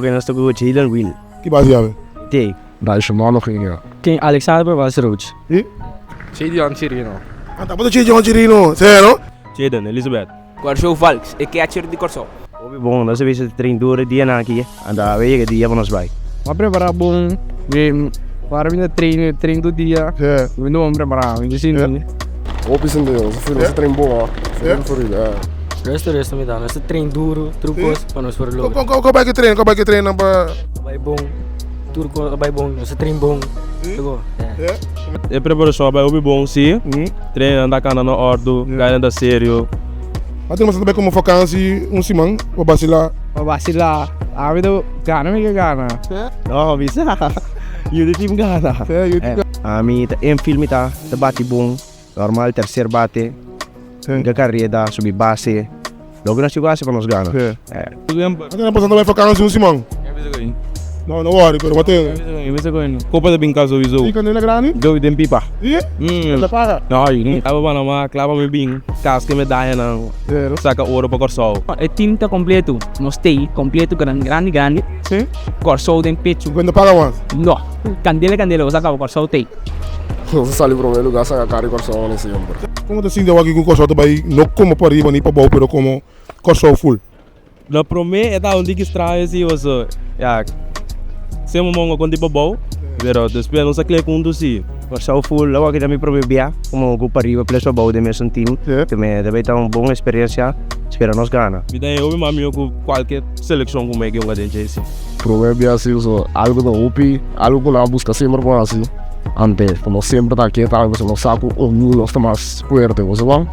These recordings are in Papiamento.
Oké, nos ta ku Jaylen Will. Ki base yawe? T. Daishamar lo ging ya. Ken Alexander was Roach. I? Jadion Chirino. Ah, tabata Jadion Chirino, sero? Jaden Elizabeth. Kòrsou Valks, e catcher di Kòrsou. Hopi bon, nos a bisa train duro e dianan aki, anto awe yega e dia pa nos bai. Mi a prepará bon, mi ora mi ta train, train tur dia, mi ta bon prepará, mi ta sinti. Hopi sinti, nos a train bon hoor, for real, ya. Resto resto mi ta, nos ta train duro, tur kos pa nos por logra. Kon bai ke train, kon bai ke train nan pa. A bai bon, tur kos a bai bon, nos a train bon, tur kos, ya. E preparashon a bai hopi bon si, trainnan ta kana na òrdu, gainan ta serio. A tin masha ta bai komo vakansi un siman pa basilá. Pa basilá, ami ta gana mi ke gana. No, mi sa, yu di team gana. Ami ta infield mi ta, ta bati bon. Normal tercer bate, hinka kareda, subi base. Loke nos tin ku hasi pa nos gana. Ante nan pasando bai vakansi un siman. No, no worry, pero bo tene. Kopa ta bin ka souiso. Si kandela grandi? Joey den pipa. Si? Ta paga? No, klaba Panama, klaba mi bin, kaske medayanan, saka oro pa Kòrsou. E team ta completo, nos tei completo grandi grandi, Kòrsou den pechu. Bo no paga mas? No, kandela kandela, bo sa kaba Kòrsou tei. Nos a sali prome lugar saca cara di Kòrsou ane semper. Komo ta sinti awor aki ku Kòrsou ta bai no komo pariba ni pabou pero komo Kòrsou full? Na prome e ta un tiki straño si paso ya semper mongo kon di pabou pero despues nos a kle huntu si. Kòrsou full awor aki ta mi prome bia komo ku pariba plus pabou den mesun team ta bai ta un bon experiencia spera nos gana. Mi ta hei hopi mas mihó ku kualke selekshon ku mi a yonga den dje si. Prome bia si paso algu ta hopi algu ku nan a buska semper ku hasi. Antes, como semper ta aki ta nos sa cu un nos ta mas fuerte, bo sa bon?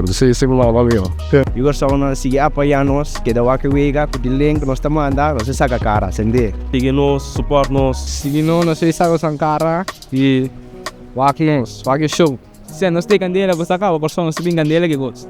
Sí, sí, mi mama mio. Mi Kòrsou nan sigui apoyá nos, keda wak e wega ku di link nos ta manda, nos a saka kara, sende. Sigui nos, support nos. Sigui nos, nos a saka nos kara y wak nos, wak e show. Si nos tin candela, bo sa caba, Kòrsou nos ta bin candela ki kos.